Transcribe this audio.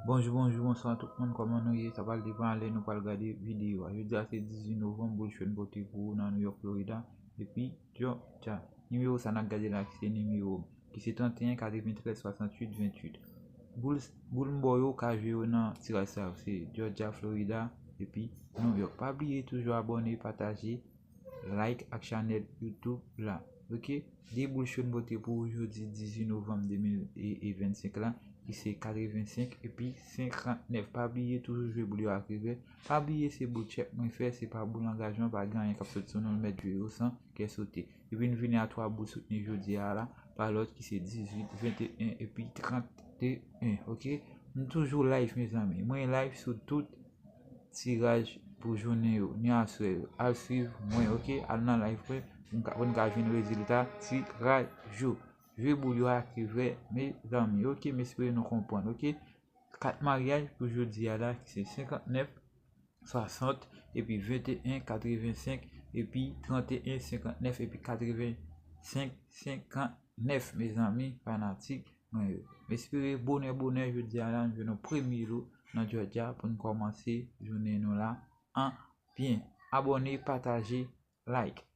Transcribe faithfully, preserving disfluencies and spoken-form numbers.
Bonjou, bonjou, bonswa tout moun, kòman nou ye? Sa pral depann lè nou pral gade videyo a. Jodi a se dizuit novanm, boul cho n pote pou ou nan New York, Florida, epi Georgia. Nimewo sa n ap gade la ki se nimewo ki se trannteyen, katreventrèz, swasantuit, venntuit. Boul, boul m ba w yo ka jwe yo nan tiraj sa yo, se Georgia, Florida, epi New York. Pa bliye toujou abòne, pataje, like ak chanèl YouTube la. Ok? De boul cho n pote pou ou jodi dizuit novanm de mil vennsenk la, ki se katrevensenk epi senkantnèf. Pa bliye toujou jwe boul yo ak revè. Pa bliye se boul tchèk mwen fè, se pa boul angajman, pa gen anyen k ap sot sou nou, nou mèt jwe yo san kè sote. Epi n vini a twa boul soutni jodi a la, pa lòt ki se dizuit, venteyen epi tranteyen. Ok? M toujou live, mezanmi. Mwen live sou tout tiraj pou jounen yo, ni aswè yo. Al swiv mwen, ok? Al nan live mwen pou n ka, pou n ka jwenn rezilta tiraj yo. Jwe boul yo ak revè, mezanmi, ok? M espere nou konprann, ok? Kat maryaj pou jodi a la, ki se senkantnèf, swasant, epi venteyen, katrevensenk, epi tranteyen, senkantnèf, epi katrevensenk, senkantnèf, mezanmi, fanatik mwen yo. M espere bonè, bonè, jodi a la, nou jwenn yon premye lo nan Georgia pou n kòmanse jounen nou la an byen. Abòne, pataje, like.